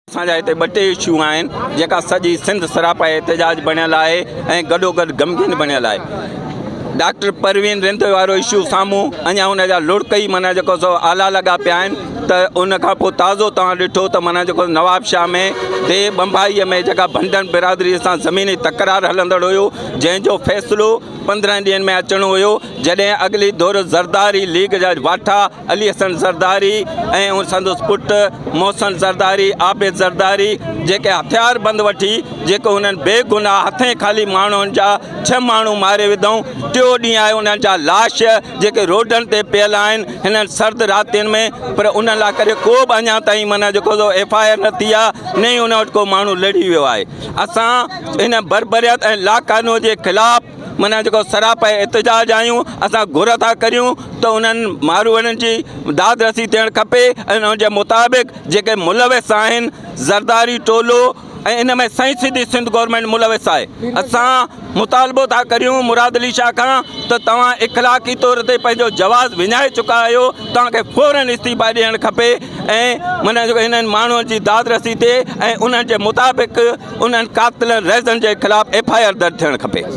اسان جا هتي ٻه ٽي اشو آهن جيڪا سڄي سنڌ سراپا احتجاج بڻيل آهي ۽ گڏوگڏ غمگين بڻيل آهي ڊاڪٽر پروين رند وارو اشو سامهون اڃا ان جا لڙڪ ئي معنيٰ جيڪو سو آلا لڳا پيا آهن ته ان کان پوء تازو توهان ڏٺو ته معنيٰ جيڪو نوابشاهه ۾ the بمبائي ۾ جيڪا ڀنڊن برادري سان زميني تڪرار هلندڙ هيو جنهن جو فيصلو 15 ڏينهن ۾ اچڻو هيو جڏهن اڳلي دور زرداري ليگ جا واٺا علي حسن زرداري ۽ سندس پٽ محسن زرداري، عابد زرداري جيڪي هٿيار بند وٺي جيڪو انهن بيگناهه هٿين خالي ماڻهن جا ڇهه ماڻهو ماري وڌائون، ٽيو ڏينهن آهي انهن جا لاش جيڪي روڊن تي پيل آهن هنن سرد راتين ۾ پر انهن لاء ڪڏهن ڪو به اڃا تائين معنيٰ جيڪو سو ايف I R نه ٿي آهي نه ئي ان وٽ ڪو ماڻهو لڙي ويو آهي اسان ان بربريت ۽ لاقانونيت جي خلاف معنيٰ جيڪو سراپا احتجاج آهيون اسان گهر ٿا ڪريون ته انهن ماروئڙن جي داد رسي ٿيڻ کپي ۽ ان جي مطابق جيڪي ملوث آهن زرداري ٽولو ۽ ان ۾ سائين سڌي سنڌ گورنمينٽ ملوث آهي اسان مطالبو ٿا ڪريون مراد علي شاهه کان ته توهان اخلاقي طور تي پنهنجو جواز وڃائي چڪا آهيو توهان کي فورن استعيفا ڏيڻ کپي ۽ معنيٰ جيڪو انهن ماڻهن جي داد رسي ٿئي ۽ انهن جي مطابق انهن قاتلن رهزن جي خلاف ايف I R درج ٿيڻ کپي.